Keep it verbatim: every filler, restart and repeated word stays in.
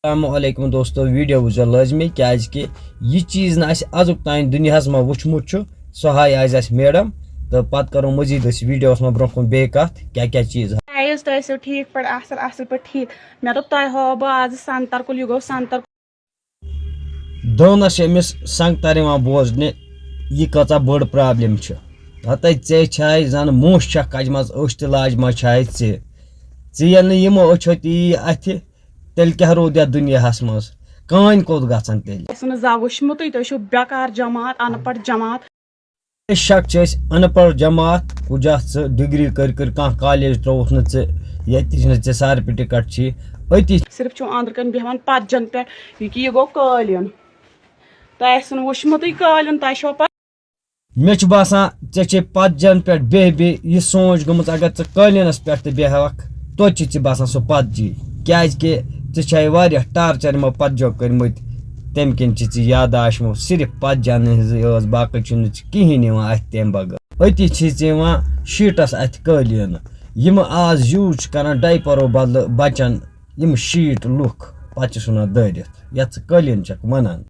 السلام علیکم دوستو، ویڈیو وٕچھزیو لٲزمی، کیازِ کہِ یہِ چیٖز نہٕ اَسہِ أزیُک تام دُنیاہَس منٛز وٕچھمُت چھُ، سُہ ہاوِ آز اَسہِ میڈم۔ تہٕ پَتہٕ کَرو مٔزیٖد أسۍ ویڈیوَس منٛز برونٛہہ کُن بیٚیہِ کَتھ، کیٛاہ کیٛاہ چیٖز۔ گایز، تُہۍ ٲسِو ٹھیٖک پٲٹھۍ، اَصٕل اَصٕل پٲٹھۍ ٹھیٖک؟ مےٚ دوٚپ، تۄہہِ ہاوو بہٕ آزٕ سَنٛگتَر کُل، یہِ گوٚو سَنٛگتَر۔ دٲنَس چھِ أمِس سَنٛگتَر یِوان بوزنہِ، یہِ کۭژاہ بٔڑ پرابلم چھِ۔ ہَتَے ژےٚ چھے زَن موش چھَکھ کَجہِ منٛز، أچھ تہِ لاجہِ منٛز چھے ژےٚ۔ ژےٚ ییٚلہِ نہٕ یِمو أچھو تہِ یی اَتھِ، تیٚلہِ کیٛاہ روٗد یَتھ دُنیاہَس منٛز؟ کانۍ کوٚت گژھن تیٚلہِ؟ اَسہِ نہٕ زانٛہہ وٕچھمُتٕے، تُہۍ چھِو بیکار جماعت، اَن پَڑھ جماعت۔ بے شک چھِ أسۍ اَن پَڑھ جماعت، کُجاہ ژٕ ڈگری کٔرۍ کٔرۍ کانٛہہ کالج ترٛووُتھ نہٕ ژٕ، ییٚتہِ چھِ نہٕ ژےٚ سرٹِفکیٹ چھی، أتی۔ صرف چھُو أنٛدرٕ کَنۍ بیٚہوان پَتجَن پٮ۪ٹھ، یہِ کہِ یہِ گوٚو قٲلیٖن۔ تۄہہِ آسہِ نہٕ وٕچھمُتٕے قٲلیٖن، تۄہہِ چھو پَتہ۔ مےٚ چھُ باسان، ژےٚ چھے پَتجَن پٮ۪ٹھ بیٚہہ بیٚہہ یہِ سونٛچ گٔمٕژ، اگر ژٕ قٲلیٖنَس پٮ۪ٹھ تہِ بیٚہوَکھ، توتہِ چھِ ژےٚ باسان سُہ پَتجی، کیٛازِکہِ ژےٚ چھے واریاہ ٹارچَر یِمو پَتجو کٔرمٕتۍ، تَمہِ کِنۍ چھِ ژےٚ یاداشت یِمو صرف پَتجَن ہٕنٛزٕے یٲژ، باقٕے چھُنہٕ ژےٚ کِہیٖنۍ یِوان اَتھِ تَمہِ بغٲر۔ أتی چھِ ژےٚ یِوان شیٖٹَس اَتھِ قٲلیٖنہٕ، یِم آز یوٗز چھِ کَران ڈایپَرو بدلہٕ بَچَن، یِم شیٖٹ لُکھ، پَتہٕ چھِ ژھٕنان دٲرِتھ، یَتھ ژٕ قٲلیٖن چھَکھ وَنان۔